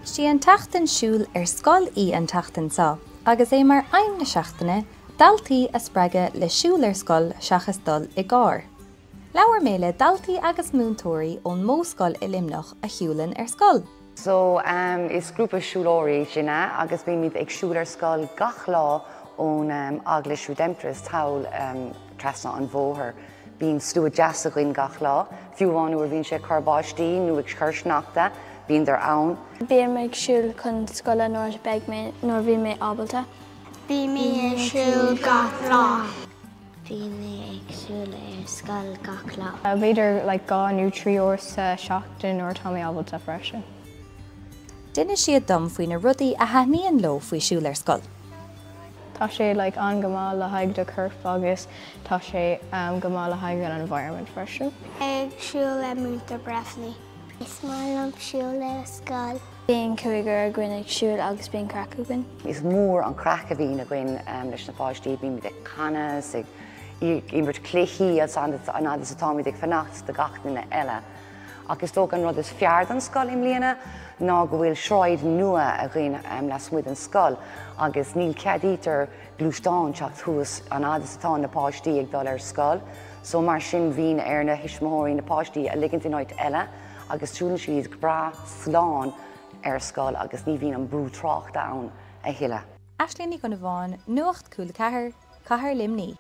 Sí an tseachtain siúl ar scoil í an tseachtain seo agus é mar aidhm na seachtaine daltaí a spreagadh le siúl ar scoil seachas dul i gcarr. Labhair mé le daltaí agus múinteoirí ón Modhscoil i Luimneach a shiúlann ar scoil. So, is grúpa siúlóirí sinne agus bímid ag siúl ar scoil gach lá ón Eaglais Redemptorist thall trasna an bhóthair. Bíonn slua deas againn gach lá, fiú amháin nuair a bhíonn sé ag cur báistí nó ag cur sneachta, bíonn ann. Bím ag siúl chun scoile nuair a beidh mé, nuair a bhíonn mé ábalta. Bím ag siúl gach lá. Bím ag siúl ar scoil gach lá. B'fhéidir like 2 nó 3 uair sa seachtain nuair atá mé ábalta freisin. D'inis siad dom faoi na rudaí a thaitníonn leo faoi siúl ar scoil. Tá sé like an-go maith le haghaidh do chorp agus tá sé go maith le haghaidh an environment freisin. Ag siúl le Múinteoir Breifne. Is maith liom siúl ar scoil. Bíonn cúigear againn ag siúl agus bíonn craic againn. Is mór an craic a bhíonn againn leis na páistí, bímid ag canadh is ag imirt cluichí an fhad is atáimid ag fanacht do gach duine eile. Ach is dócha an rud is fearr don scoil i mbliana ná go bhfuil sráid nua againn lasmuigh den scoil agus níl ceadaítear gluaisteáin teacht thuas an fhad is atá na páistí ag dul ar scoil. So mar sin bhíonn ar na thuismitheoirí na páistí a ligint in áit eile agus siúlann siad go breá slán ar scoil agus ní bhíonn an brú tráchta ann a thuilleadh. Aisling Ní Dhonnabháin, Nuacht Cúla 4, Cathair Luimnigh.